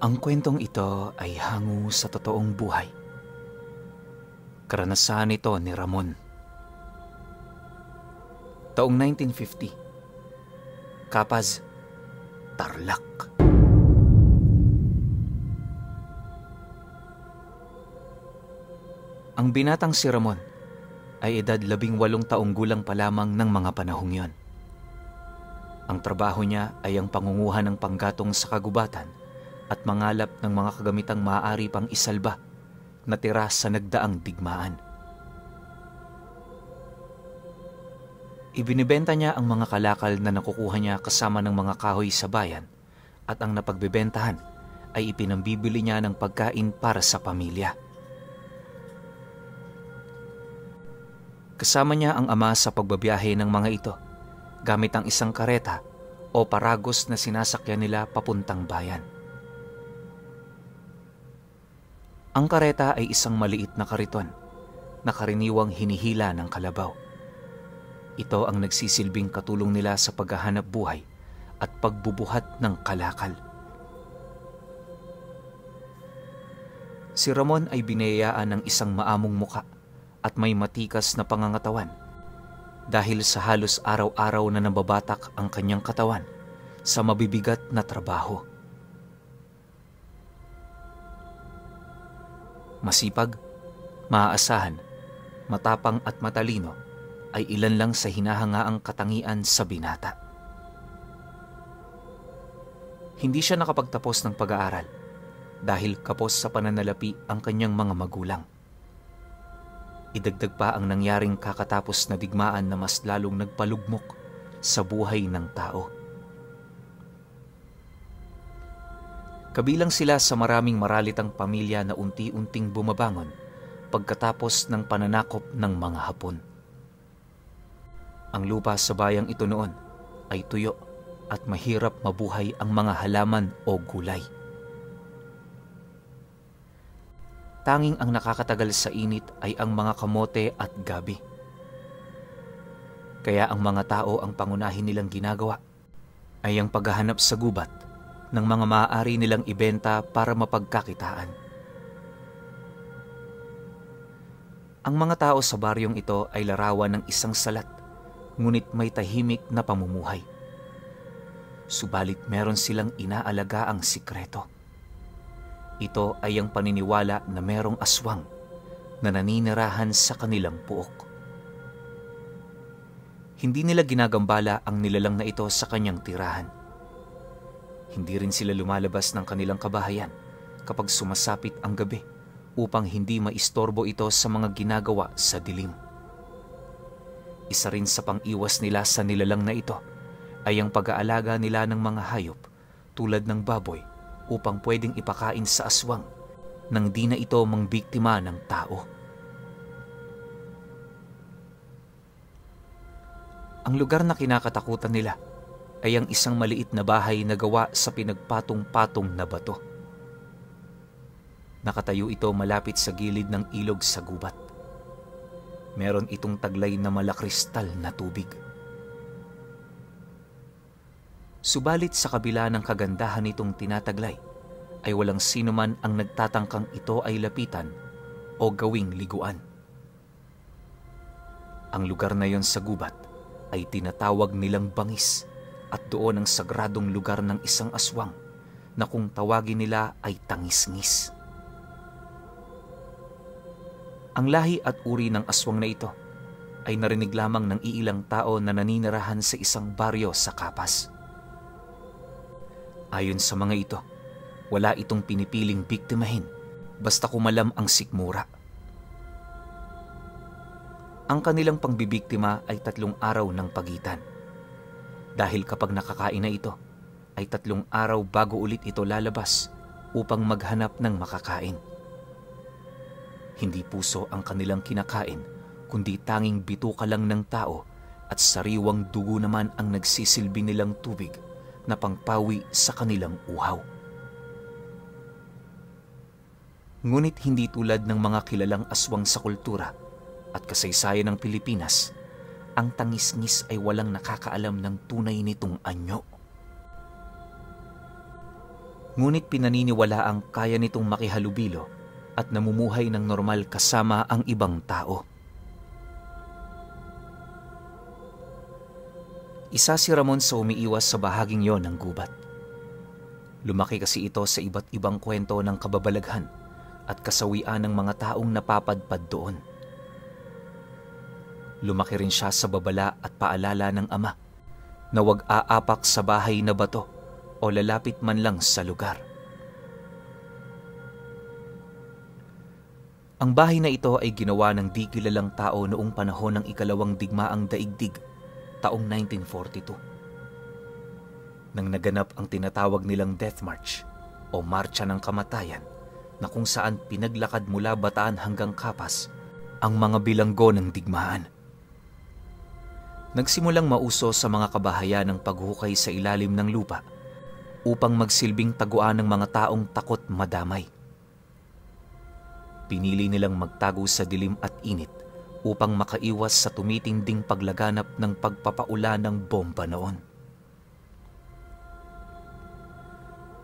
Ang kwentong ito ay hango sa totoong buhay. Karanasan ito ni Ramon. Taong 1950. Kapaz, Tarlac. Ang binatang si Ramon ay edad 18 taong gulang pa lamang ng mga panahong yon. Ang trabaho niya ay ang pangunguha ng panggatong sa kagubatan at mangalap ng mga kagamitang maaari pang isalba na tira sa nagdaang digmaan. Ibinibenta niya ang mga kalakal na nakukuha niya kasama ng mga kahoy sa bayan at ang napagbebentahan ay ipinambibili niya ng pagkain para sa pamilya. Kasama niya ang ama sa pagbabiyahe ng mga ito gamit ang isang kareta o paragos na sinasakyan nila papuntang bayan. Ang kareta ay isang maliit na kariton na karaniwang hinihila ng kalabaw. Ito ang nagsisilbing katulong nila sa paghahanap buhay at pagbubuhat ng kalakal. Si Ramon ay binayaan ng isang maamong muka at may matikas na pangangatawan dahil sa halos araw-araw na nababatak ang kanyang katawan sa mabibigat na trabaho. Masipag, maaasahan, matapang at matalino ay ilan lang sa hinahangaang katangian sa binata. Hindi siya nakapagtapos ng pag-aaral dahil kapos sa pananalapi ang kanyang mga magulang. Idagdag pa ang nangyaring kakatapos na digmaan na mas lalong nagpalugmok sa buhay ng tao. Kabilang sila sa maraming maralitang pamilya na unti-unting bumabangon pagkatapos ng pananakop ng mga Hapon. Ang lupa sa bayang ito noon ay tuyo at mahirap mabuhay ang mga halaman o gulay. Tanging ang nakakatagal sa init ay ang mga kamote at gabi. Kaya ang mga tao ang pangunahin nilang ginagawa ay ang paghahanap sa gubat ng mga maaari nilang ibenta para mapagkakitaan. Ang mga tao sa baryong ito ay larawan ng isang salat, ngunit may tahimik na pamumuhay. Subalit meron silang inaalagaang sikreto. Ito ay ang paniniwala na merong aswang na naninirahan sa kanilang puok. Hindi nila ginagambala ang nilalang na ito sa kanyang tirahan. Hindi rin sila lumalabas ng kanilang kabahayan kapag sumasapit ang gabi upang hindi maistorbo ito sa mga ginagawa sa dilim. Isa rin sa pang-iwas nila sa nilalang na ito ay ang pag-aalaga nila ng mga hayop tulad ng baboy upang pwedeng ipakain sa aswang nang di na ito mangbiktima ng tao. Ang lugar na kinakatakutan nila ay ang isang maliit na bahay na gawa sa pinagpatong-patong na bato. Nakatayo ito malapit sa gilid ng ilog sa gubat. Meron itong taglay na malakristal na tubig. Subalit sa kabila ng kagandahan nitong tinataglay, ay walang sino man ang nagtatangkang ito ay lapitan o gawing liguan. Ang lugar na yon sa gubat ay tinatawag nilang Bangis at doon ang sagradong lugar ng isang aswang na kung tawagin nila ay Tangisngis. Ang lahi at uri ng aswang na ito ay narinig lamang ng iilang tao na naninirahan sa isang baryo sa Kapas. Ayon sa mga ito, wala itong pinipiling biktimahin basta kumalam ang sikmura. Ang kanilang pangbibiktima ay 3 araw ng pagitan. Dahil kapag nakakain na ito, ay 3 araw bago ulit ito lalabas upang maghanap ng makakain. Hindi puso ang kanilang kinakain, kundi tanging bituka lang ng tao at sariwang dugo naman ang nagsisilbi nilang tubig na pangpawi sa kanilang uhaw. Ngunit hindi tulad ng mga kilalang aswang sa kultura at kasaysayan ng Pilipinas, ang Tangisngis ay walang nakakaalam ng tunay nitong anyo. Ngunit pinaniniwalaang kaya nitong makihalubilo at namumuhay ng normal kasama ang ibang tao. Isa si Ramon sa umiiwas sa bahaging yon ng gubat. Lumaki kasi ito sa iba't ibang kwento ng kababalaghan at kasawian ng mga taong napapadpad doon. Lumaki rin siya sa babala at paalala ng ama na huwag aapak sa bahay na bato o lalapit man lang sa lugar. Ang bahay na ito ay ginawa ng di kilalang tao noong panahon ng ikalawang digmaang daigdig, taong 1942. Nang naganap ang tinatawag nilang Death March o Marcha ng Kamatayan, na kung saan pinaglakad mula Bataan hanggang Kapas ang mga bilanggo ng digmaan. Nagsimulang mauso sa mga kabahayan ng paghukay sa ilalim ng lupa upang magsilbing taguan ng mga taong takot madamay. Pinili nilang magtago sa dilim at init upang makaiwas sa tumitinding paglaganap ng pagpapaula ng bomba noon.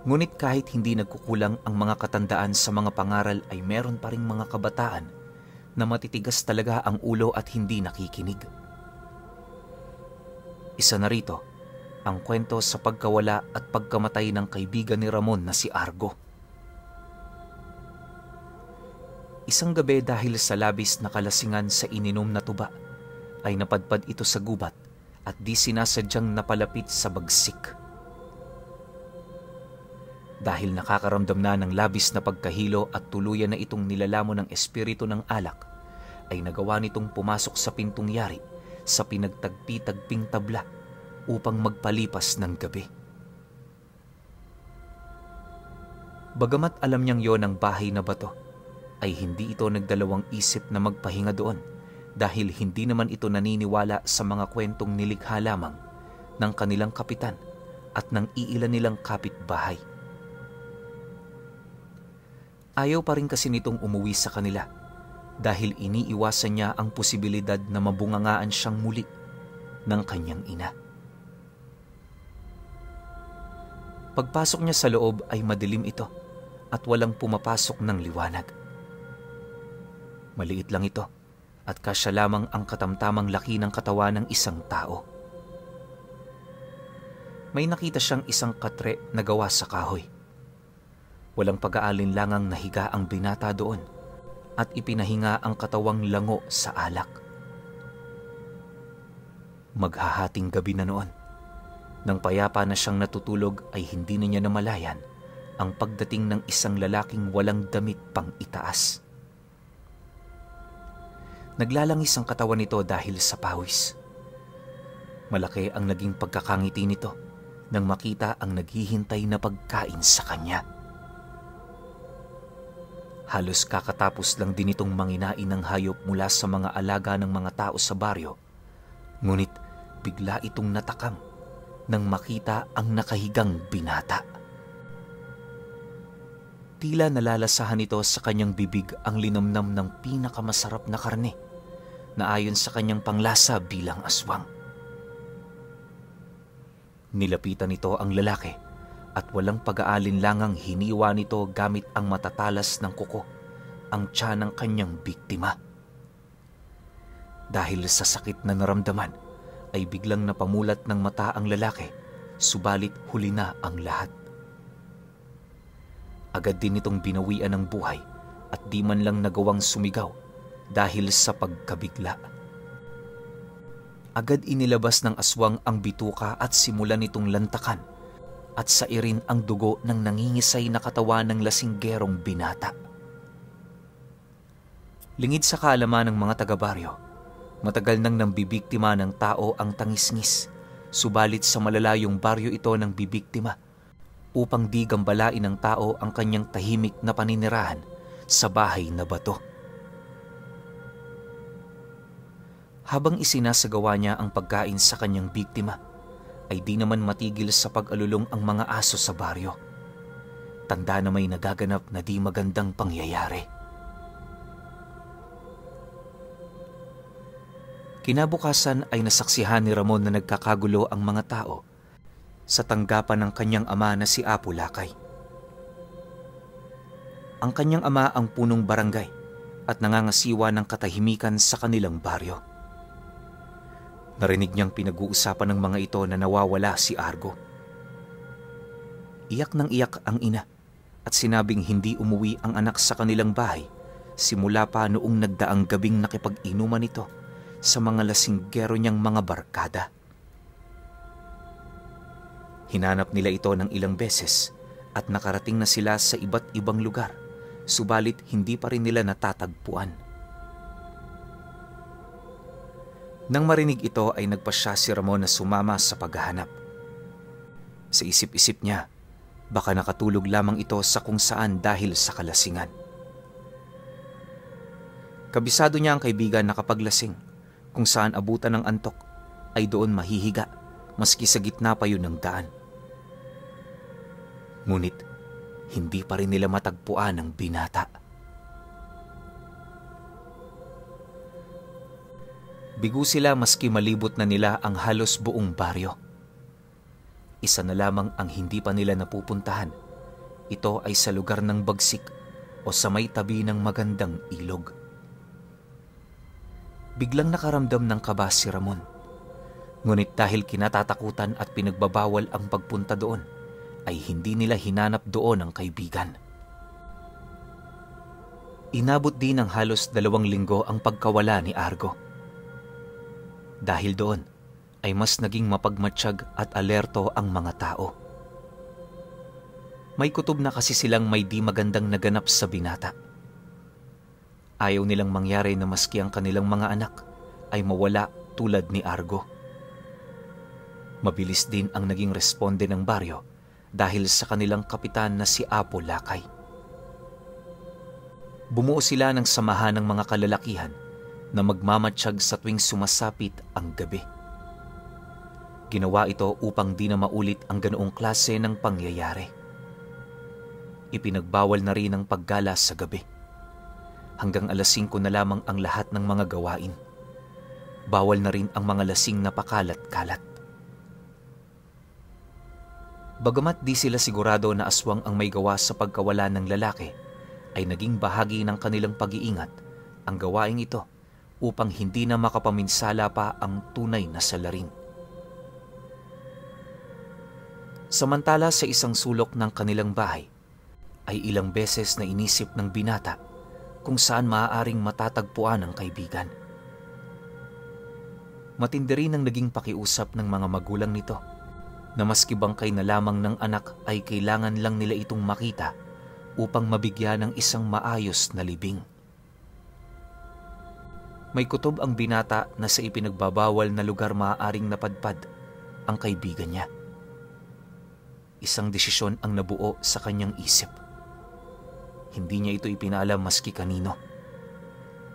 Ngunit kahit hindi nagkukulang ang mga katandaan sa mga pangaral ay meron pa ring mga kabataan na matitigas talaga ang ulo at hindi nakikinig. Isa na rito ang kwento sa pagkawala at pagkamatay ng kaibigan ni Ramon na si Argo. Isang gabi dahil sa labis na kalasingan sa ininom na tuba, ay napadpad ito sa gubat at di sinasadyang napalapit sa bagsik. Dahil nakakaramdam na ng labis na pagkahilo at tuluyan na itong nilalamon ng espiritu ng alak, ay nagawa nitong pumasok sa pintong yari sa pinagtagpi-tagping tabla upang magpalipas ng gabi. Bagamat alam niyang yon ang bahay na bato, ay hindi ito nagdalawang isip na magpahinga doon dahil hindi naman ito naniniwala sa mga kwentong nilikha lamang ng kanilang kapitan at ng iilan nilang kapitbahay. Ayaw pa rin kasi nitong umuwi sa kanila dahil iniiwasan niya ang posibilidad na mabungangaan siyang muli ng kanyang ina. Pagpasok niya sa loob ay madilim ito at walang pumapasok ng liwanag. Maliit lang ito at kasya lamang ang katamtamang laki ng katawan ng isang tao. May nakita siyang isang katre na gawa sa kahoy. Walang pag-aalinlangang nahiga ang binata doon at ipinahinga ang katawang lango sa alak. Maghahating gabi na noon. Nang payapa na siyang natutulog ay hindi na niya namalayan ang pagdating ng isang lalaking walang damit pang itaas. Naglalangis ang katawan nito dahil sa pawis. Malaki ang naging pagkakangiti nito nang makita ang naghihintay na pagkain sa kanya. Halos kakatapos lang din itong manginain ng hayop mula sa mga alaga ng mga tao sa baryo, ngunit bigla itong natakam nang makita ang nakahigang binata. Tila nalalasahan ito sa kanyang bibig ang linamnam ng pinakamasarap na karne na ayon sa kanyang panglasa bilang aswang. Nilapitan nito ang lalaki at walang pag-aalinlangang hiniwa nito gamit ang matatalas ng kuko ang tiyan ng kanyang biktima. Dahil sa sakit na naramdaman ay biglang napamulat ng mata ang lalaki, subalit huli na ang lahat. Agad din itong binawian ng buhay at di man lang nagawang sumigaw dahil sa pagkabigla. Agad inilabas ng aswang ang bituka at simulan nitong lantakan at sairin ang dugo ng nangingisay na katawan ng lasinggerong binata. Lingid sa kaalaman ng mga taga-baryo, matagal nang nambibiktima ng tao ang tangisngis, subalit sa malalayong baryo ito ng bibiktima upang di gambalain ng tao ang kanyang tahimik na paninirahan sa bahay na bato. Habang isinasagawa niya ang pagkain sa kanyang biktima, ay di naman matigil sa pag-alulong ang mga aso sa baryo. Tanda na may nagaganap na di magandang pangyayari. Kinabukasan ay nasaksihan ni Ramon na nagkakagulo ang mga tao sa tanggapan ng kanyang ama na si Apo Lakay. Ang kanyang ama ang punong barangay at nangangasiwa ng katahimikan sa kanilang baryo. Narinig niyang pinag-uusapan ng mga ito na nawawala si Argo. Iyak ng iyak ang ina at sinabing hindi umuwi ang anak sa kanilang bahay simula pa noong nagdaang gabing nakipag-inuman ito sa mga lasinggero niyang mga barkada. Hinanap nila ito ng ilang beses at nakarating na sila sa iba't ibang lugar, subalit hindi pa rin nila natatagpuan. Nang marinig ito ay nagpasya si Ramon na sumama sa paghahanap. Sa isip-isip niya, baka nakatulog lamang ito sa kung saan dahil sa kalasingan. Kabisado niya ang kaibigan na kapag lasing, kung saan abutan ng antok, ay doon mahihiga, maski sa gitna pa yun ng daan. Ngunit, hindi pa rin nila matagpuan ang binata. Bigo sila maski malibot na nila ang halos buong baryo. Isa na lamang ang hindi pa nila napupuntahan. Ito ay sa lugar ng bagsik o sa may tabi ng magandang ilog. Biglang nakaramdam ng kaba si Ramon. Ngunit dahil kinatatakutan at pinagbabawal ang pagpunta doon, ay hindi nila hinanap doon ang kaibigan. Inabot din ng halos 2 linggo ang pagkawala ni Argo. Dahil doon, ay mas naging mapagmatsyag at alerto ang mga tao. May kutob na kasi silang may di magandang naganap sa binata. Ayaw nilang mangyari na maski ang kanilang mga anak ay mawala tulad ni Argo. Mabilis din ang naging responde ng baryo dahil sa kanilang kapitan na si Apo Lakay. Bumuo sila ng samahan ng mga kalalakihan na magmamatsyag sa tuwing sumasapit ang gabi. Ginawa ito upang di na maulit ang ganoong klase ng pangyayari. Ipinagbawal na rin ang paggala sa gabi. Hanggang 5:00 na lamang ang lahat ng mga gawain. Bawal na rin ang mga lasing na pakalat-kalat. Bagamat di sila sigurado na aswang ang may gawa sa pagkawala ng lalaki, ay naging bahagi ng kanilang pag-iingat ang gawaing ito upang hindi na makapaminsala pa ang tunay na salarin. Samantala sa isang sulok ng kanilang bahay, ay ilang beses na inisip ng binata kung saan maaaring matatagpuan ang kaibigan. Matindi rin ang naging pakiusap ng mga magulang nito na maski bangkay na lamang ng anak ay kailangan lang nila itong makita upang mabigyan ng isang maayos na libing. May kutob ang binata na sa ipinagbabawal na lugar maaaring napadpad ang kaibigan niya. Isang desisyon ang nabuo sa kanyang isip. Hindi niya ito ipinaalam maski kanino.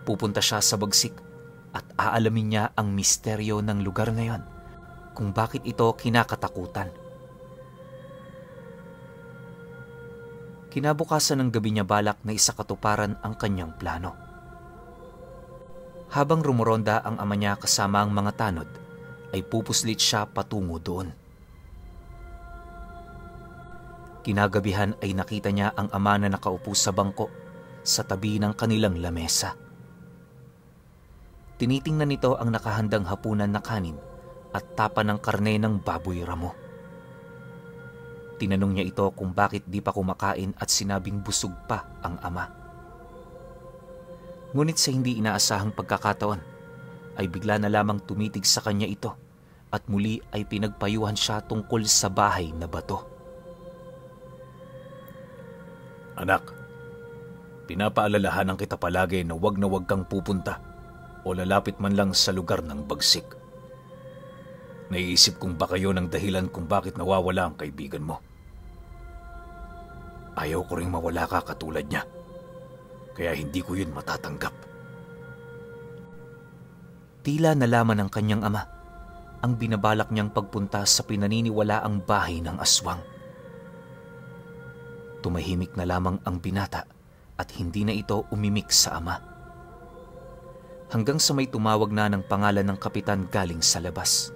Pupunta siya sa bagsik at aalamin niya ang misteryo ng lugar na yon, kung bakit ito kinakatakutan. Kinabukasan ng gabi niya balak na isakatuparan ang kanyang plano. Habang rumuronda ang ama niya kasama ang mga tanod, ay pupuslit siya patungo doon. Kinagabihan ay nakita niya ang ama na nakaupo sa bangko sa tabi ng kanilang lamesa. Tinitingnan nito ang nakahandang hapunan na kanin at tapa ng karne ng baboy ramo. Tinanong niya ito kung bakit di pa kumakain at sinabing busog pa ang ama. Ngunit sa hindi inaasahang pagkakataon, ay bigla na lamang tumitig sa kanya ito at muli ay pinagpayuhan siya tungkol sa bahay na bato. Anak, pinapaalalahanan kita palagi na wag kang pupunta o lalapit man lang sa lugar ng bagsik. Naiisip kong baka yun ang dahilan kung bakit nawawala ang kaibigan mo. Ayaw ko ring mawala ka katulad niya. Kaya hindi ko yun matatanggap. Tila nalaman ng kanyang ama ang binabalak niyang pagpunta sa pinaniniwalaang bahay ng aswang. Tumahimik na lamang ang binata at hindi na ito umimik sa ama. Hanggang sa may tumawag na ng pangalan ng kapitan galing sa labas.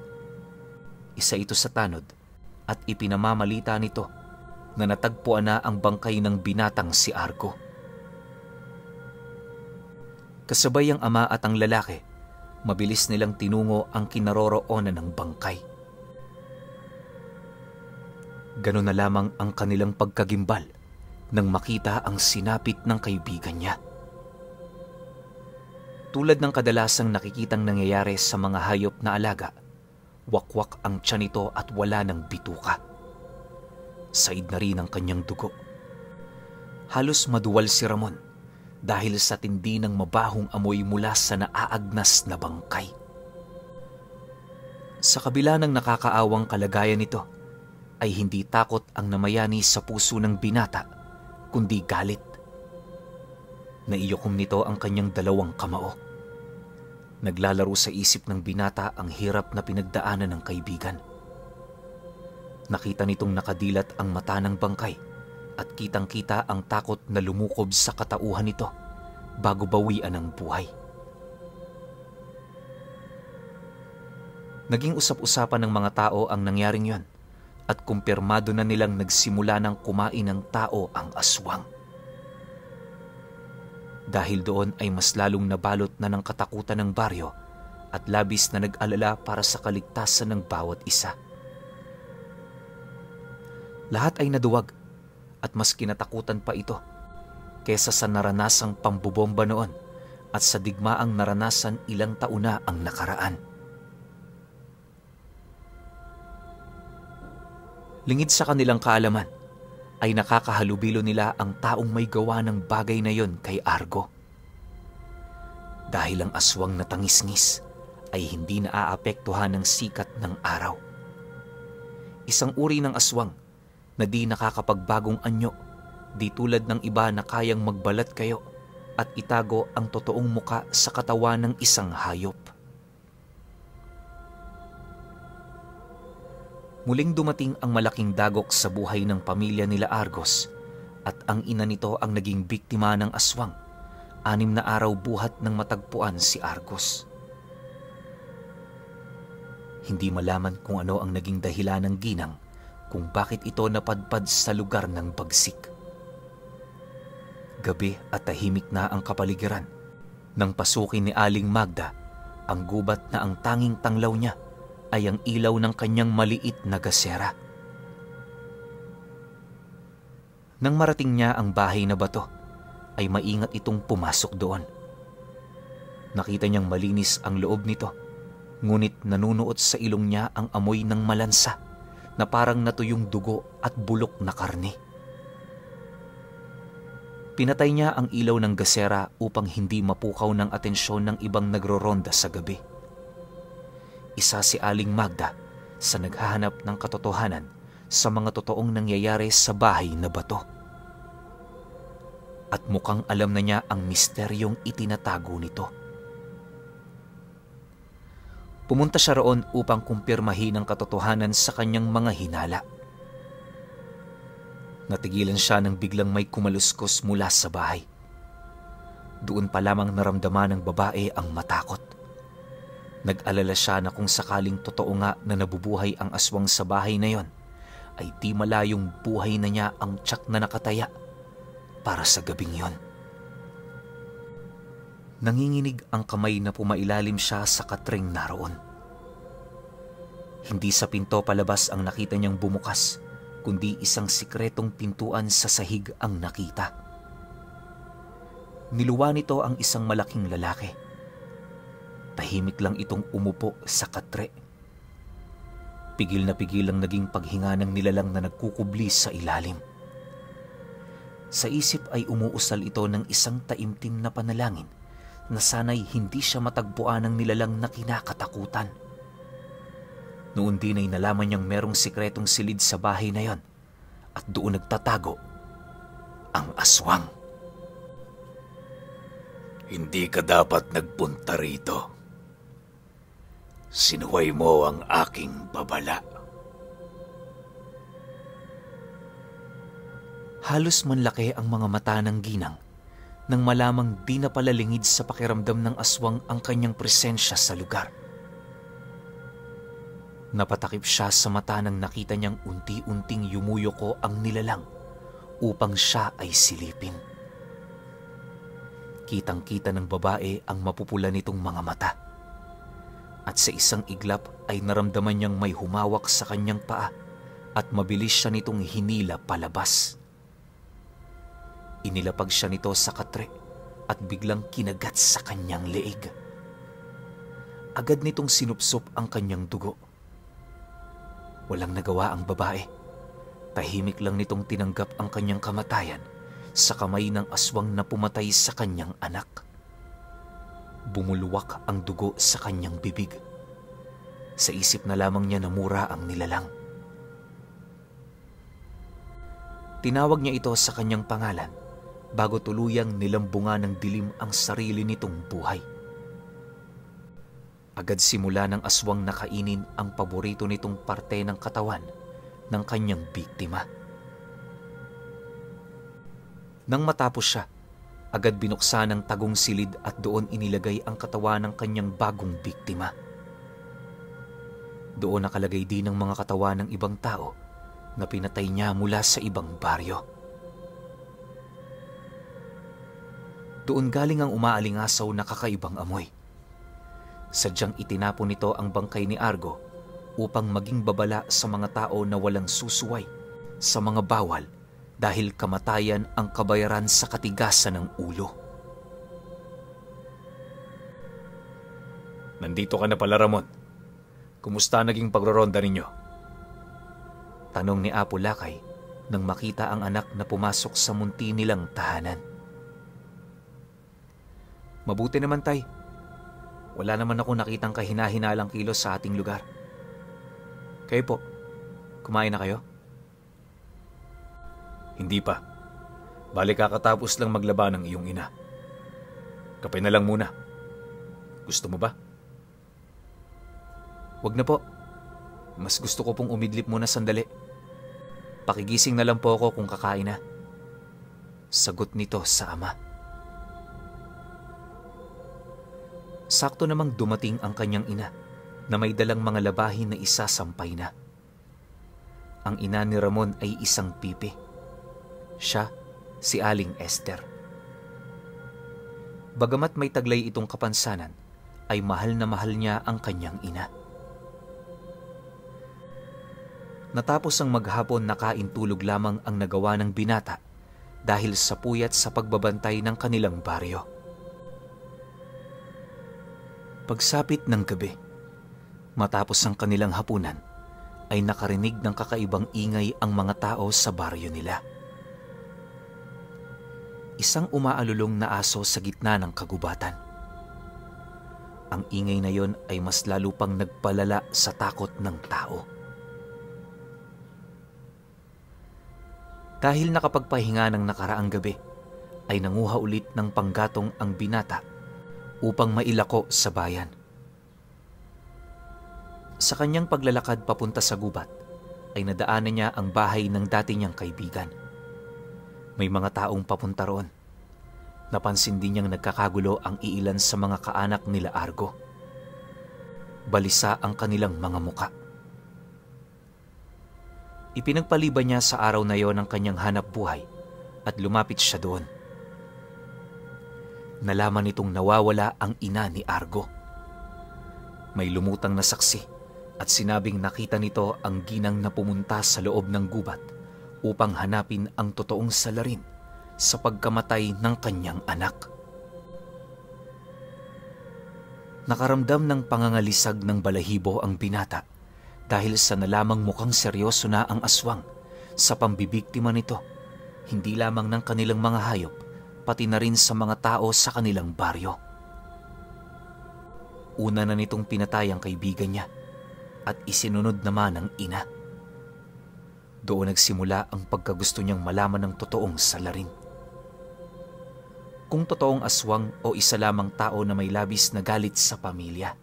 Isa ito sa tanod at ipinamamalita nito na natagpuan na ang bangkay ng binatang si Argo. Kasabay ang ama at ang lalaki, mabilis nilang tinungo ang kinaroroonan ng bangkay. Ganon na lamang ang kanilang pagkagimbal nang makita ang sinapit ng kaibigan niya. Tulad ng kadalasang nakikitang nangyayari sa mga hayop na alaga, wakwak ang tiyan nito at wala ng bituka. Said na rin ang kanyang dugo. Halos maduwal si Ramon dahil sa tindi ng mabahong amoy mula sa naaagnas na bangkay. Sa kabila ng nakakaawang kalagayan nito, ay hindi takot ang namayani sa puso ng binata, kundi galit. Naiyokom nito ang kanyang dalawang kamao. Naglalaro sa isip ng binata ang hirap na pinagdaanan ng kaibigan. Nakita nitong nakadilat ang mata ng bangkay at kitang-kita ang takot na lumukob sa katauhan nito bago bawian ng buhay. Naging usap-usapan ng mga tao ang nangyaring yon at kumpirmado na nilang nagsimula ng kumain ng tao ang aswang. Dahil doon ay mas lalong nabalot na ng katakutan ng baryo at labis na nag-alala para sa kaligtasan ng bawat isa. Lahat ay naduwag at mas kinatakutan pa ito kesa sa naranasang pambubomba noon at sa digmaang naranasan ilang taon na ang nakaraan. Lingid sa kanilang kaalaman, ay nakakahalubilo nila ang taong may gawa ng bagay na yon kay Argo. Dahil ang aswang na tangis-ngis ay hindi naaapektuhan ng sikat ng araw. Isang uri ng aswang na di nakakapagbagong anyo, di tulad ng iba na kayang magbalat kayo at itago ang totoong muka sa katawan ng isang hayop. Muling dumating ang malaking dagok sa buhay ng pamilya nila Argos at ang ina nito ang naging biktima ng aswang. 6 na araw buhat ng matagpuan si Argos. Hindi malaman kung ano ang naging dahilan ng ginang kung bakit ito napadpad sa lugar ng bagsik. Gabi at tahimik na ang kapaligiran nang pasukin ni Aling Magda ang gubat na ang tanging tanglaw niya ay ang ilaw ng kanyang maliit na gasera. Nang marating niya ang bahay na bato, ay maingat itong pumasok doon. Nakita niyang malinis ang loob nito, ngunit nanunuot sa ilong niya ang amoy ng malansa na parang natuyong dugo at bulok na karne. Pinatay niya ang ilaw ng gasera upang hindi mapukaw ng atensyon ng ibang nagroronda sa gabi. Isa si Aling Magda sa naghahanap ng katotohanan sa mga totoong nangyayari sa bahay na bato. At mukhang alam na niya ang misteryong itinatago nito. Pumunta siya roon upang kumpirmahin ang katotohanan sa kanyang mga hinala. Natigilan siya nang biglang may kumaluskos mula sa bahay. Doon pa lamang naramdaman ng babae ang matakot. Nag-alala siya na kung sakaling totoo nga na nabubuhay ang aswang sa bahay na yon, ay di malayong buhay na niya ang tiyak na nakataya para sa gabing yon. Nanginginig ang kamay na pumailalim siya sa katring naroon. Hindi sa pinto palabas ang nakita niyang bumukas, kundi isang sikretong pintuan sa sahig ang nakita. Niluwa nito ang isang malaking lalaki. Tahimik lang itong umupo sa katre. Pigil na pigil ang naging paghinga ng nilalang na nagkukubli sa ilalim. Sa isip ay umuusal ito ng isang taimtim na panalangin na sana'y hindi siya matagpuan ng nilalang na kinakatakutan. Noon din ay nalaman niyang merong sikretong silid sa bahay na yon at doon nagtatago ang aswang. Hindi ka dapat nagpunta rito. Sinuway mo ang aking babala. Halos manlaki ang mga mata ng ginang nang malamang di na pala lingid sa pakiramdam ng aswang ang kanyang presensya sa lugar. Napatakip siya sa mata nang nakita niyang unti-unting yumuyoko ang nilalang upang siya ay silipin. Kitang-kita ng babae ang mapupula nitong mga mata. At sa isang iglap ay naramdaman niyang may humawak sa kanyang paa at mabilis siya nitong hinila palabas. Inilapag siya nito sa katre at biglang kinagat sa kanyang leeg. Agad nitong sinupsop ang kanyang dugo. Walang nagawa ang babae. Tahimik lang nitong tinanggap ang kanyang kamatayan sa kamay ng aswang na pumatay sa kanyang anak. Bumulwak ang dugo sa kanyang bibig. Sa isip na lamang niya na mura ang nilalang. Tinawag niya ito sa kanyang pangalan bago tuluyang nilambungan ng dilim ang sarili nitong buhay. Agad simula ng aswang na kainin ang paborito nitong parte ng katawan ng kanyang biktima. Nang matapos siya, agad binuksan ang tagong silid at doon inilagay ang katawan ng kanyang bagong biktima. Doon nakalagay din ang mga katawan ng ibang tao na pinatay niya mula sa ibang baryo. Doon galing ang umaalingasaw na kakaibang amoy. Sadyang itinapon nito ang bangkay ni Argo upang maging babala sa mga tao na walang susuway, sa mga bawal, dahil kamatayan ang kabayaran sa katigasan ng ulo. Nandito ka na pala, Ramon. Kumusta naging pagroronda ninyo? Tanong ni Apo Lakay nang makita ang anak na pumasok sa munti nilang tahanan. Mabuti naman, Tay. Wala naman ako nakitang kahina-hinalang kilos sa ating lugar. Kayo po, kumain na kayo? Hindi pa. Balik kakatapos lang maglaba ng iyong ina. Kape na lang muna. Gusto mo ba? Wag na po. Mas gusto ko pong umidlip muna sandali. Pakigising na lang po ako kung kakain na. Sagot nito sa ama. Sakto namang dumating ang kanyang ina na may dalang mga labahin na isasampay na. Ang ina ni Ramon ay isang pipi. Siya, si Aling Esther. Bagamat may taglay itong kapansanan, ay mahal na mahal niya ang kanyang ina. Natapos ang maghapon, nakain tulog lamang ang nagawa ng binata dahil sa puyat sa pagbabantay ng kanilang baryo. Pagsapit ng gabi, matapos ang kanilang hapunan, ay nakarinig ng kakaibang ingay ang mga tao sa baryo nila. Isang umaalulong na aso sa gitna ng kagubatan. Ang ingay na yon ay mas lalo pang nagpalala sa takot ng tao. Dahil nakapagpahinga ng nakaraang gabi, ay nanguha ulit ng panggatong ang binata upang mailako sa bayan. Sa kanyang paglalakad papunta sa gubat, ay nadaanan niya ang bahay ng dati niyang kaibigan. May mga taong papunta roon. Napansin din niyang nagkakagulo ang iilan sa mga kaanak nila Argo. Balisa ang kanilang mga muka. Ipinagpaliban niya sa araw na yon ang kanyang hanap buhay at lumapit siya doon. Nalaman nitong nawawala ang ina ni Argo. May lumutang na saksi at sinabing nakita nito ang ginang na pumunta sa loob ng gubat upang hanapin ang totoong salarin sa pagkamatay ng kanyang anak. Nakaramdam ng pangangalisag ng balahibo ang binata dahil sa nalamang mukhang seryoso na ang aswang sa pambibiktima nito, hindi lamang ng kanilang mga hayop, pati na rin sa mga tao sa kanilang baryo. Una na nitong pinatay ang kaibigan niya at isinunod naman ang ina. Doon nagsimula ang pagkagusto niyang malaman ng totoong salarin. Kung totoong aswang o isa lamang tao na may labis na galit sa pamilya.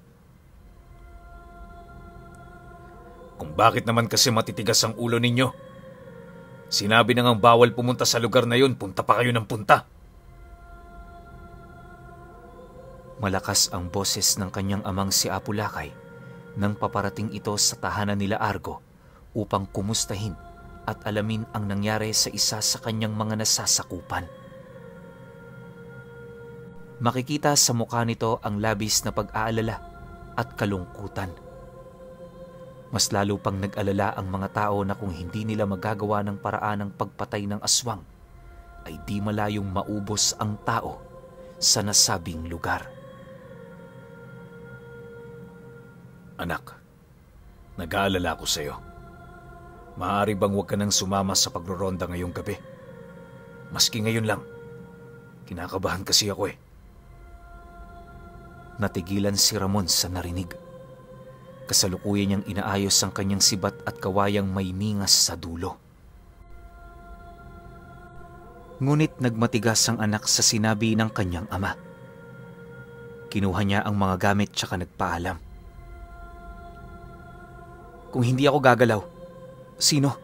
Kung bakit naman kasi matitigas ang ulo ninyo? Sinabi na ngang bawal pumunta sa lugar na yun, punta pa kayo ng punta. Malakas ang boses ng kanyang amang si Apo Lakay nang paparating ito sa tahanan nila Argo upang kumustahin at alamin ang nangyari sa isa sa kanyang mga nasasakupan. Makikita sa mukha nito ang labis na pag-aalala at kalungkutan. Mas lalo pang nag-alala ang mga tao na kung hindi nila magagawa ng paraan ng pagpatay ng aswang, ay di malayong maubos ang tao sa nasabing lugar. Anak, nag-aalala ko sa'yo. Maaari bang huwag ka nang sumama sa pagroronda ngayong gabi? Maski ngayon lang. Kinakabahan kasi ako eh. Natigilan si Ramon sa narinig. Kasalukuyan niyang inaayos ang kanyang sibat at kawayang may ningas sa dulo. Ngunit nagmatigas ang anak sa sinabi ng kanyang ama. Kinuha niya ang mga gamit tsaka nagpaalam. Kung hindi ako gagalaw, sino?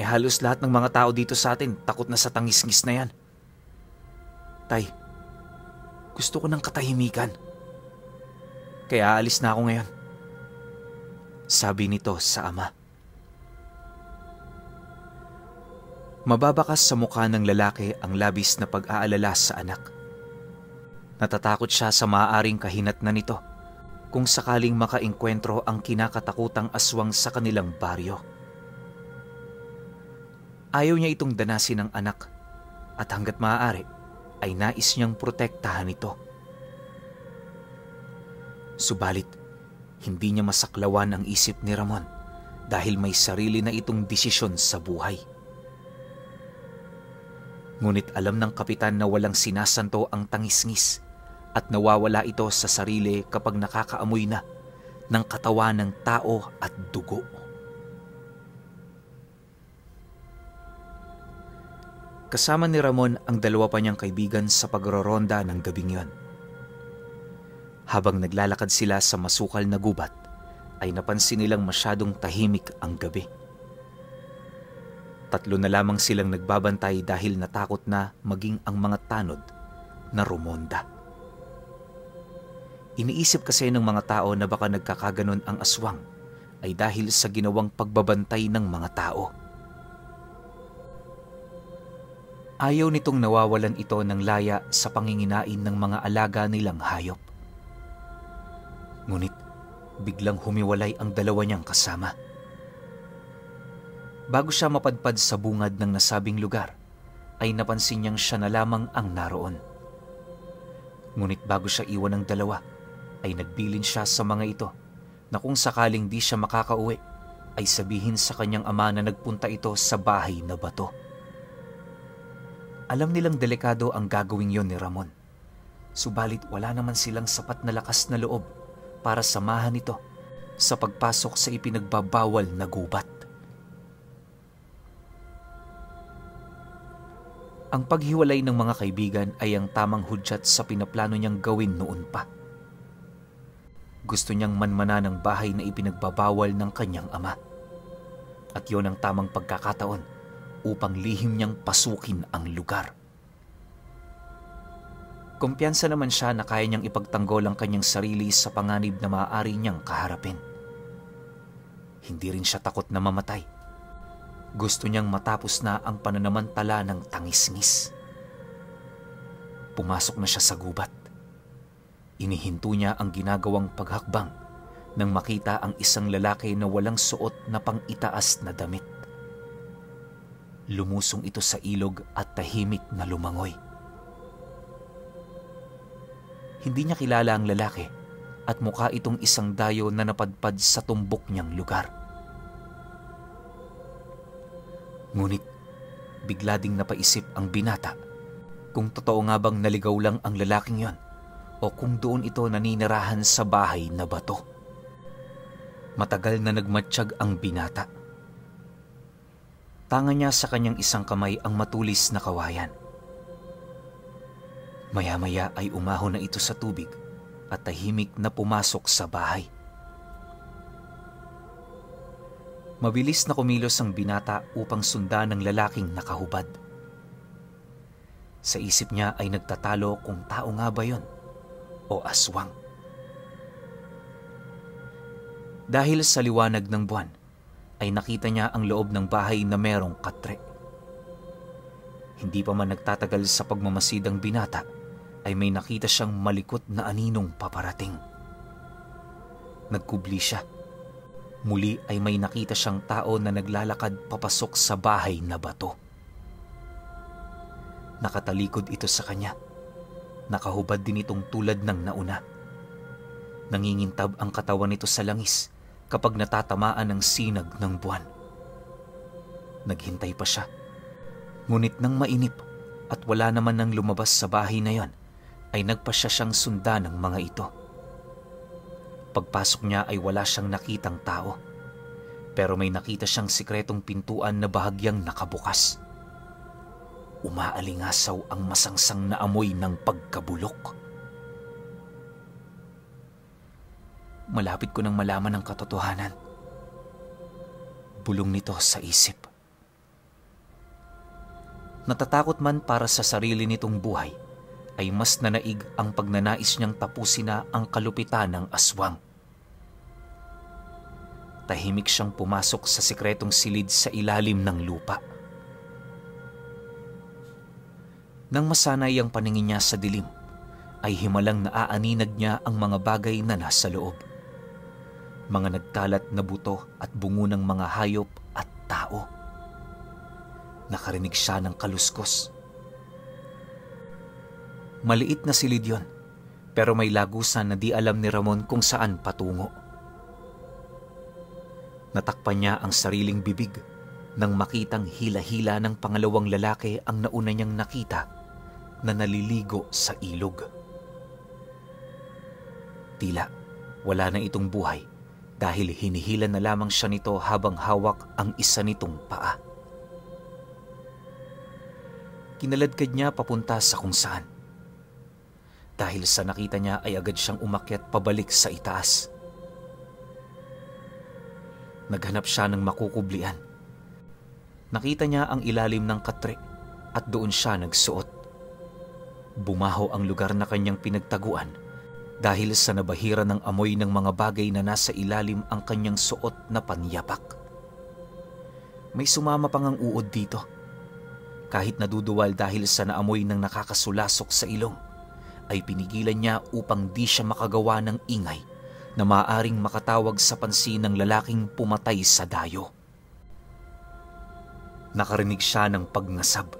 Halos lahat ng mga tao dito sa atin takot na sa tangis-ngis na yan. Tay, gusto ko ng katahimikan. Kaya aalis na ako ngayon. Sabi nito sa ama. Mababakas sa mukha ng lalaki ang labis na pag-aalala sa anak. Natatakot siya sa maaaring kahinatnan nito kung sakaling makaengkwentro ang kinakatakutang aswang sa kanilang baryo. Ayaw niya itong danasin ng anak at hanggat maaari ay nais niyang protektahan ito. Subalit, hindi niya masaklawan ang isip ni Ramon dahil may sarili na itong desisyon sa buhay. Ngunit alam ng kapitan na walang sinasanto ang tangisngis at nawawala ito sa sarili kapag nakakaamoy na ng katawan ng tao at dugo. Kasama ni Ramon ang dalawa pa niyang kaibigan sa pagroronda ng gabing yon. Habang naglalakad sila sa masukal na gubat, ay napansin nilang masyadong tahimik ang gabi. 3 na lamang silang nagbabantay dahil natakot na maging ang mga tanod na rumonda. Iniisip kasi ng mga tao na baka nagkakaganon ang aswang ay dahil sa ginawang pagbabantay ng mga tao. Ayaw nitong nawawalan ito ng laya sa panginginain ng mga alaga nilang hayop. Ngunit biglang humiwalay ang dalawa niyang kasama. Bago siya mapadpad sa bungad ng nasabing lugar, ay napansin niyang siya na lamang ang naroon. Ngunit bago siya iwan ng dalawa, ay nagbilin siya sa mga ito na kung sakaling di siya makakauwi, ay sabihin sa kanyang ama na nagpunta ito sa bahay na bato. Alam nilang delikado ang gagawing yon ni Ramon. Subalit wala naman silang sapat na lakas na loob para samahan ito sa pagpasok sa ipinagbabawal na gubat. Ang paghiwalay ng mga kaibigan ay ang tamang hudyat sa pinaplano niyang gawin noon pa. Gusto niyang manmana ng bahay na ipinagbabawal ng kanyang ama. At yon ang tamang pagkakataon upang lihim niyang pasukin ang lugar. Kumpiyansa naman siya na kaya niyang ipagtanggol ang kanyang sarili sa panganib na maaari niyang kaharapin. Hindi rin siya takot na mamatay. Gusto niyang matapos na ang pananamantala ng tangisngis. Pumasok na siya sa gubat. Inihinto niya ang ginagawang paghakbang nang makita ang isang lalaki na walang suot na pang-itaas na damit. Lumusong ito sa ilog at tahimik na lumangoy. Hindi niya kilala ang lalaki at mukha itong isang dayo na napadpad sa tumbok niyang lugar. Ngunit bigla ding napaisip ang binata kung totoo nga bang naligaw lang ang lalaking yon o kung doon ito naninirahan sa bahay na bato. Matagal na nagmatsyag ang binata. Tanga niya sa kanyang isang kamay ang matulis na kawayan. Maya-maya ay umahon na ito sa tubig at tahimik na pumasok sa bahay. Mabilis na kumilos ang binata upang sundan ng lalaking nakahubad. Sa isip niya ay nagtatalo kung tao nga ba yun o aswang. Dahil sa liwanag ng buwan, ay nakita niya ang loob ng bahay na merong katre. Hindi pa man nagtatagal sa pagmamasid ang binata, ay may nakita siyang malikot na aninong paparating. Nagkubli siya. Muli ay may nakita siyang tao na naglalakad papasok sa bahay na bato. Nakatalikod ito sa kanya. Nakahubad din itong tulad ng nauna. Nangingintab ang katawan nito sa langis kapag natatamaan ng sinag ng buwan. Naghintay pa siya. Ngunit nang mainip at wala naman nang lumabas sa bahay na yon, ay nagpasya siyang sundan ng mga ito. Pagpasok niya ay wala siyang nakitang tao. Pero may nakita siyang sikretong pintuan na bahagyang nakabukas. Umaalingasaw ang masangsang na amoy ng pagkabulok. Malapit ko nang malaman ang katotohanan. Bulong nito sa isip. Natatakot man para sa sarili nitong buhay, ay mas nanaig ang pagnanais niyang tapusin na ang kalupitan ng aswang. Tahimik siyang pumasok sa sikretong silid sa ilalim ng lupa. Nang masanay ang paningin niya sa dilim, ay himalang naaaninag niya ang mga bagay na nasa loob. Mga nagkalat na buto at bungo ng mga hayop at tao. Nakarinig siya ng kaluskos. Maliit na silid yon, pero may lagusan na di alam ni Ramon kung saan patungo. Natakpan niya ang sariling bibig nang makitang hila-hila ng pangalawang lalaki ang nauna niyang nakita na naliligo sa ilog. Tila wala na itong buhay dahil hinihila na lamang siya nito habang hawak ang isa nitong paa. Kinaladkad niya papunta sa kung saan. Dahil sa nakita niya ay agad siyang umakyat pabalik sa itaas. Naghanap siya ng makukublian. Nakita niya ang ilalim ng katre at doon siya nagsuot. Bumaho ang lugar na kanyang pinagtaguan dahil sa nabahira ng amoy ng mga bagay na nasa ilalim ang kanyang suot na panyapak. May sumama pang ang uod dito. Kahit naduduwal dahil sa naamoy ng nakakasulasok sa ilong, ay pinigilan niya upang di siya makagawa ng ingay na maaaring makatawag sa pansin ng lalaking pumatay sa dayo. Nakarinig siya ng pagngasab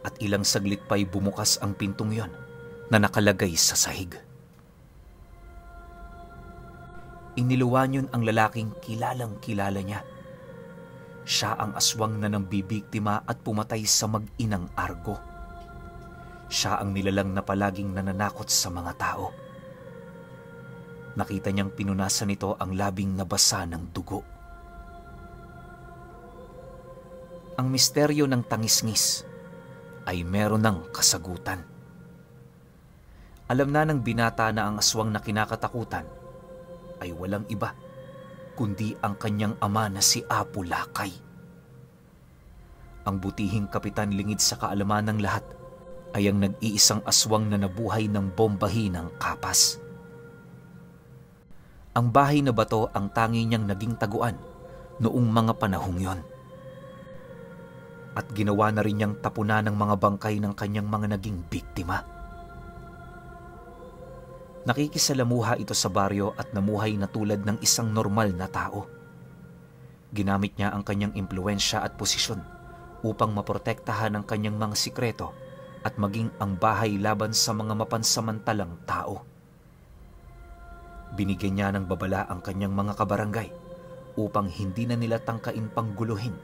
at ilang saglit pa'y bumukas ang pintong yon na nakalagay sa sahig. Iniluwan yun ang lalaking kilalang-kilala niya. Siya ang aswang na nambibiktima at pumatay sa mag-inang Argo. Siya ang nilalang na palaging nananakot sa mga tao. Nakita niyang pinunasan nito ang labing nabasa ng dugo. Ang misteryo ng tangisngis ay meron ng kasagutan. Alam na ng binata na ang aswang na kinakatakutan ay walang iba kundi ang kanyang ama na si Apo Lakay. Ang butihing kapitan lingid sa kaalaman ng lahat ay ang nag-iisang aswang na nabuhay ng bombahi ng Kapas. Ang bahay na bato ang tangi niyang naging taguan noong mga panahong yon. At ginawa na rin niyang tapunan ng mga bangkay ng kanyang mga naging biktima. Nakikisalamuha ito sa baryo at namuhay na tulad ng isang normal na tao. Ginamit niya ang kanyang impluwensya at posisyon upang maprotektahan ang kanyang mga sikreto at maging ang bahay laban sa mga mapansamantalang tao. Binigyan niya ng babala ang kanyang mga kabarangay upang hindi na nila tangkain pangguluhin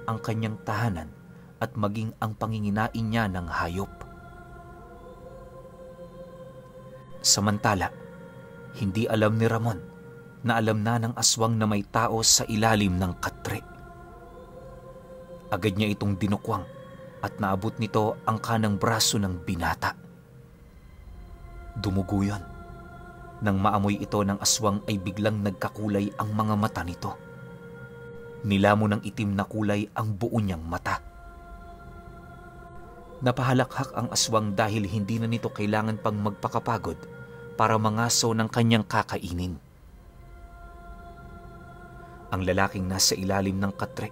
ang kanyang tahanan at maging ang panginginain niya ng hayop. Samantala, hindi alam ni Ramon na alam na ng aswang na may tao sa ilalim ng katre. Agad niya itong dinukwang at naabot nito ang kanang braso ng binata. Dumugo yun. Nang maamoy ito ng aswang ay biglang nagkakulay ang mga mata nito. Nilamon ng itim na kulay ang buo niyang mata. Napahalakhak ang aswang dahil hindi na nito kailangan pang magpakapagod para mangaso ng kanyang kakainin. Ang lalaking nasa ilalim ng katre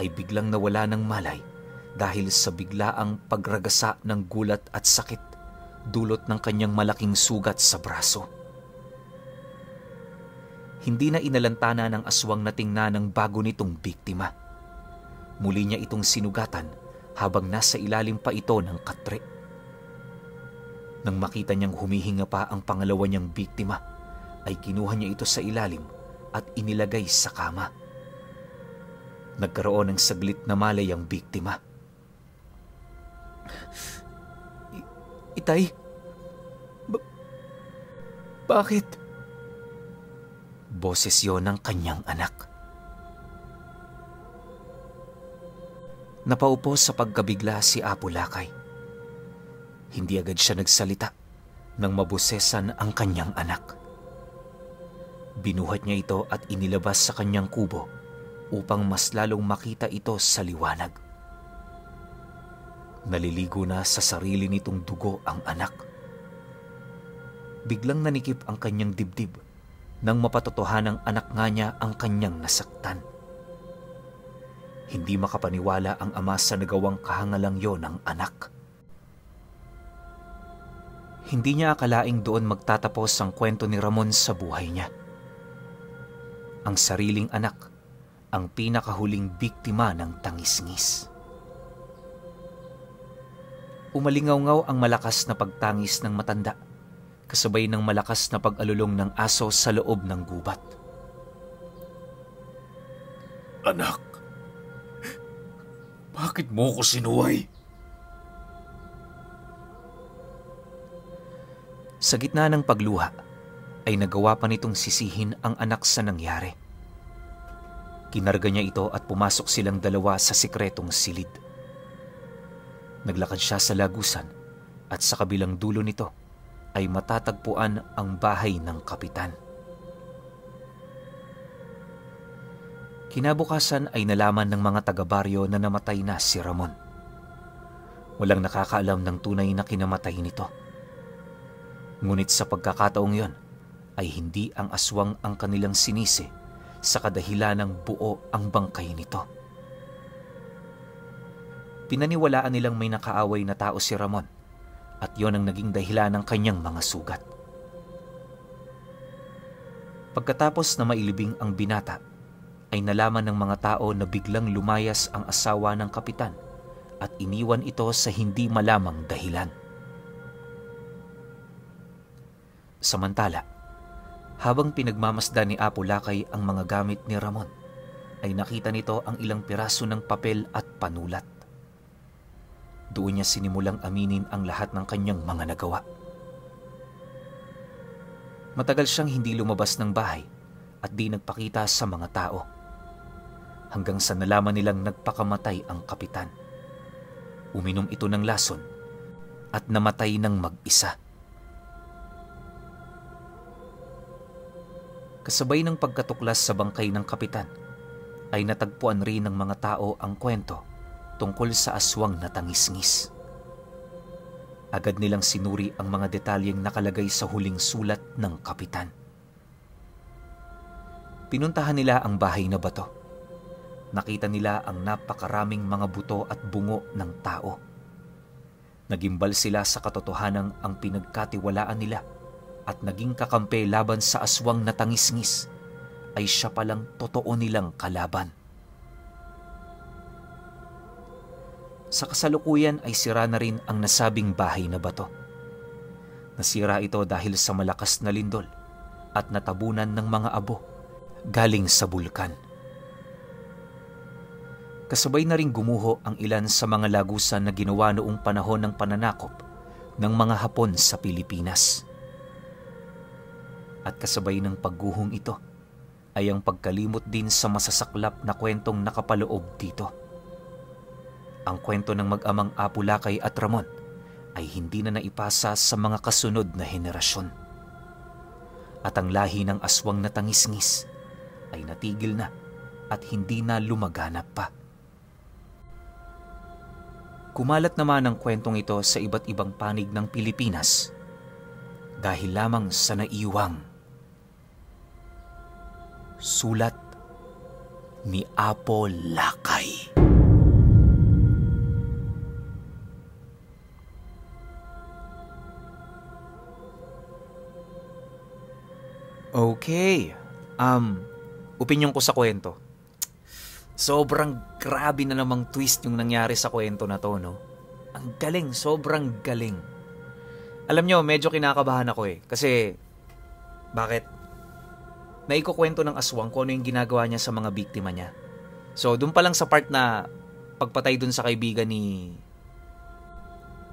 ay biglang nawala ng malay dahil sa biglaang pagragasa ng gulat at sakit dulot ng kanyang malaking sugat sa braso. Hindi na inalantana ng aswang na tingnan ng bago nitong biktima. Muli niya itong sinugatan habang nasa ilalim pa ito ng katre. Nang makita niyang humihinga pa ang pangalawa niyang biktima, ay kinuha niya ito sa ilalim at inilagay sa kama. Nagkaroon ng saglit na malay ang biktima. Itay? Bakit? Boses yon ng kanyang anak. Napaupo sa pagkabigla si Apo Lakay. Hindi agad siya nagsalita nang mabusesan ang kanyang anak. Binuhat niya ito at inilabas sa kanyang kubo upang mas lalong makita ito sa liwanag. Naliligo na sa sarili nitong dugo ang anak. Biglang nanikip ang kanyang dibdib nang mapatotohanang anak nga niya ang kanyang nasaktan. Hindi makapaniwala ang ama sa nagawang kahangalang yon ng anak. Hindi niya akalaing doon magtatapos ang kwento ni Ramon sa buhay niya. Ang sariling anak, ang pinakahuling biktima ng tangisngis. Umalingaw-ngaw ang malakas na pagtangis ng matanda, kasabay ng malakas na pag-alulong ng aso sa loob ng gubat. Anak, bakit mo ko sinuway? Sa gitna ng pagluha, ay nagawa pa nitong sisihin ang anak sa nangyari. Kinarga niya ito at pumasok silang dalawa sa sikretong silid. Naglakad siya sa lagusan at sa kabilang dulo nito ay matatagpuan ang bahay ng kapitan. Kinabukasan ay nalaman ng mga taga-baryo na namatay na si Ramon. Walang nakakaalam ng tunay na kinamatay nito. Ngunit sa pagkakataong yon ay hindi ang aswang ang kanilang sinisi sa kadahilan ng buo ang bangkay nito. Pinaniwalaan nilang may nakaaway na tao si Ramon at yon ang naging dahilan ng kanyang mga sugat. Pagkatapos na mailibing ang binata, ay nalaman ng mga tao na biglang lumayas ang asawa ng kapitan at iniwan ito sa hindi malamang dahilan. Samantala, habang pinagmamasdan ni Apo Lakay ang mga gamit ni Ramon, ay nakita nito ang ilang piraso ng papel at panulat. Doon niya sinimulang aminin ang lahat ng kanyang mga nagawa. Matagal siyang hindi lumabas ng bahay at di nagpakita sa mga tao. Hanggang sa nalaman nilang nagpakamatay ang kapitan. Uminom ito ng lason at namatay ng mag-isa. Kasabay ng pagkatuklas sa bangkay ng kapitan, ay natagpuan rin ng mga tao ang kwento tungkol sa aswang na tangisngis. Agad nilang sinuri ang mga detalyeng nakalagay sa huling sulat ng kapitan. Pinuntahan nila ang bahay na bato. Nakita nila ang napakaraming mga buto at bungo ng tao. Nagimbal sila sa katotohanang ang pinagkatiwalaan nila at naging kakampi laban sa aswang na tangisngis ay siya palang totoo nilang kalaban. Sa kasalukuyan ay sira na rin ang nasabing bahay na bato. Nasira ito dahil sa malakas na lindol at natabunan ng mga abo galing sa bulkan. Kasabay na rin gumuho ang ilan sa mga lagusan na ginawa noong panahon ng pananakop ng mga Hapon sa Pilipinas. At kasabay ng pagguhong ito ay ang pagkalimot din sa masasaklap na kwentong nakapaloob dito. Ang kwento ng mag-amang Apo Lakay at Ramon ay hindi na naipasa sa mga kasunod na henerasyon. At ang lahi ng aswang na tangisngis ay natigil na at hindi na lumaganap pa. Kumalat naman ang kwentong ito sa iba't ibang panig ng Pilipinas dahil lamang sa naiwang sulat ni Apo Lakay. Okay. Opinyon ko sa kwento. Sobrang grabe na namang twist yung nangyari sa kwento na to, no? Ang galing, sobrang galing. Alam nyo, medyo kinakabahan ako eh. Kasi, bakit? Naikukwento ng aswang kung ano yung ginagawa niya sa mga biktima niya. So, dun pa lang sa part na pagpatay dun sa kaibigan ni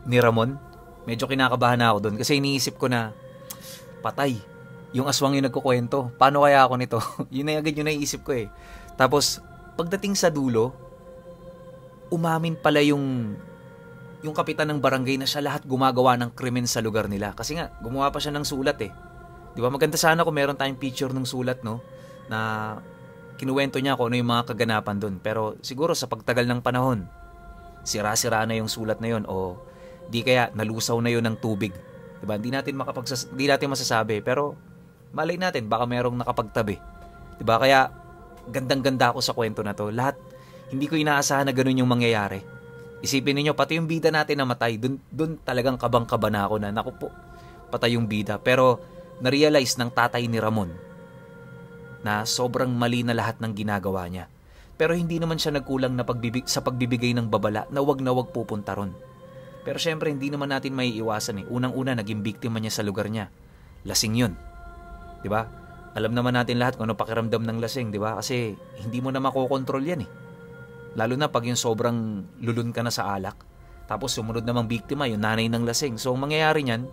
Ramon, medyo kinakabahan na ako dun. Kasi iniisip ko na, patay. Yung aswang yung nagkukwento. Paano kaya ako nito? Yun na agad yung naiisip ko eh. Tapos, pagdating sa dulo, umamin pala yung kapitan ng barangay na siya lahat gumagawa ng krimen sa lugar nila. Kasi nga, gumawa pa siya ng sulat eh. Di ba? Maganda sana kung meron tayong picture ng sulat, no? Na kinuwento niya kung ano yung mga kaganapan dun. Pero siguro sa pagtagal ng panahon, sira-sira na yung sulat na yun o di kaya nalusaw na yun ng tubig. Di ba? Hindi natin masasabi. Pero malay natin, baka merong nakapagtabi. Di ba? Kaya gandang-ganda ako sa kwento na to. Lahat, hindi ko inaasahan na ganun yung mangyayari. Isipin niyo pati yung bida natin namatay, dun talagang kabang-kaba na ako na, naku po, patay yung bida. Pero, na-realize ng tatay ni Ramon na sobrang mali na lahat ng ginagawa niya. Pero hindi naman siya nagkulang na sa pagbibigay ng babala na wag pupunta ron. Pero syempre, hindi naman natin may iwasan eh. Unang-una, naging biktima niya sa lugar niya. Lasing yun. Diba? Alam naman natin lahat kung ano pakiramdam ng lasing, diba? Kasi hindi mo na makokontrol yan eh. Lalo na pag yung sobrang lulun ka na sa alak. Tapos sumunod namang biktima, yung nanay ng lasing. So, ang mangyayari niyan,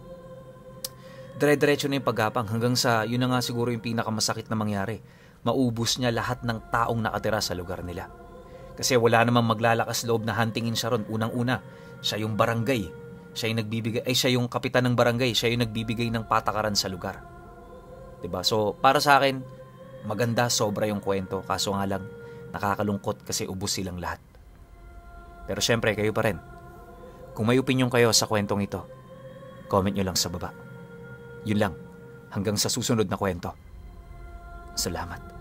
dire-diretso na yung paggapang hanggang sa, yun na nga siguro yung pinakamasakit na mangyari. Maubos niya lahat ng taong nakatira sa lugar nila. Kasi wala namang maglalakas loob na huntingin siya ron. Unang-una, siya yung barangay. Siya yung kapitan ng barangay. Siya yung nagbibigay ng patakaran sa lugar. Diba? So, para sa akin, maganda sobra yung kwento. Kaso nga lang, nakakalungkot kasi ubos silang lahat. Pero syempre, kayo pa rin. Kung may opinion kayo sa kwentong ito, comment nyo lang sa baba. Yun lang. Hanggang sa susunod na kwento. Salamat.